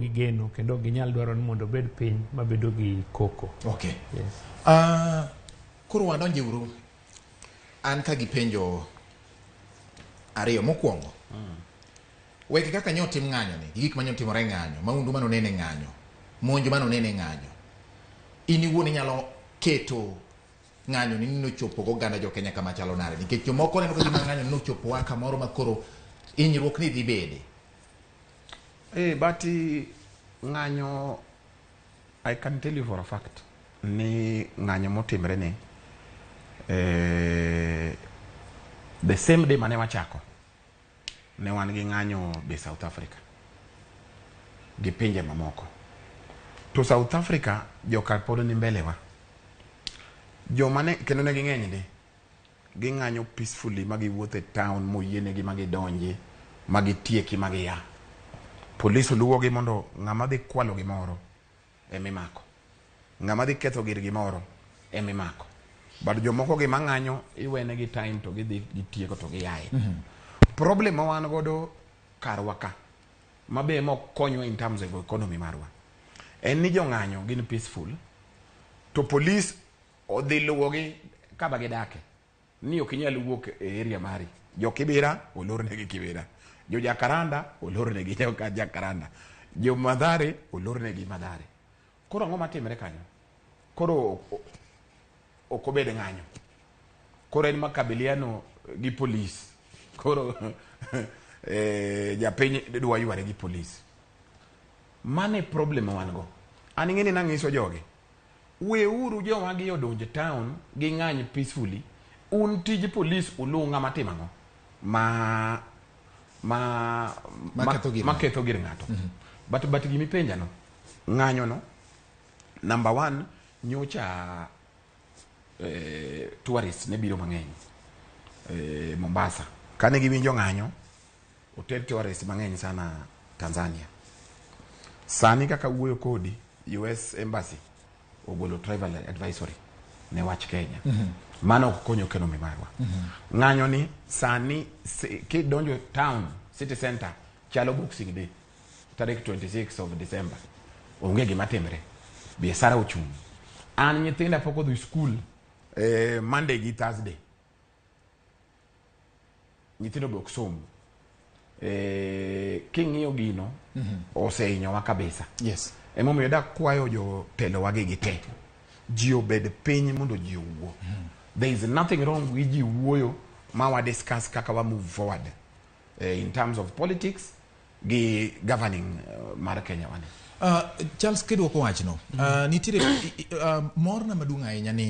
gigeno kendo ok ginyal dwaro ni mondo obed piny mabedo gi koko. Okay. Yes. Koro wadonje uru an ka gi penjo ariyo. Mokwongo, weke kaka nyo tim ng'anyo ni gi gik manyo timore ng'anyo, maundu manonene ng'anyo, monj manonene ng'anyo, in iwuon inyalo keto ng'anyo ni nochopo goganda jo Kenya kama chalo nade? Nikech jomoko neno ka gima ng'anyo ni nochopo wa kamoro ma koro hinyruok ni dhi bede. But ng'anyo, I can tell you for a fact ni ng'anyo motimre ni the same day mane wachako ne wan gi ng'anyo be South Africa gi pinje mamoko. To South Africa joka pod ni mbele wa, joma ne kendo ne ging'eny ndi ging'anyo peacefully, ma giwuotho e town moyienegi, ma gidonji, ma gitieki, ma giya. Polis oluwogi mondo ng'ama dhi kwalo gimoro emimako, ng'ama dhi ketho gir gimoro emimako. But jomoko gi mang'anyo iwenegi time to gidhi gitieko to giyae. Problem ma wan godo karwa ka mabe mok konywa in terms of economy marwa en ni jong'anyo gin peaceful to police odhi luwogi kama gidake ni ok inyal wuok e area mari. Jo Kibera olornegi Kibera, jo Jakaranda olornegi joka Jakaranda, jo Mathare olornegi Mathare. Koro ang'o matimre kanyo? Koro ok obed ng'anyo, koro en makabiliano gi polis. Koro japiny dwa yware gi polis. Mano e problem ma wan go. An ing'e ni nang'iso jogi, weuru joma gi odonj e town ging'any peacefully. Un tij polis uluw ng'ama timo ang'o ma Ma ketho gir ma ketho gir ng'ato. But gimipenja no, ng'anyo no, number one, nyocha tourist ne biro mang'eny Mombasa. Kane giwinjo ng'anyo, oter tourist mang'eny sana Tanzania. Sani kaka wuoyo kodi, US Embassy ogolo travel advisory ne wach Kenya. Mano ok konyo economy marwa. Ng'anyo ni sani kidonjo town city center chalo Boxing Day tarik 26 of December. Onge gima timre, biashara ochung'. An nyithinda pok odhi school Monday gi Thursday. Nyithindo be ok som. King'iyo gino osehinyowa kabisa. Emomiyo dakwayo jotelowa gi gite ji obed piny mondo ji owuo. There is nothing wrong gi ji wuoyo ma wa discuss kaka wa move forward in terms of politics gi governing mar Kenya wani. Charles, kidwoko wachno, nitiere morna maduong' ahinya ni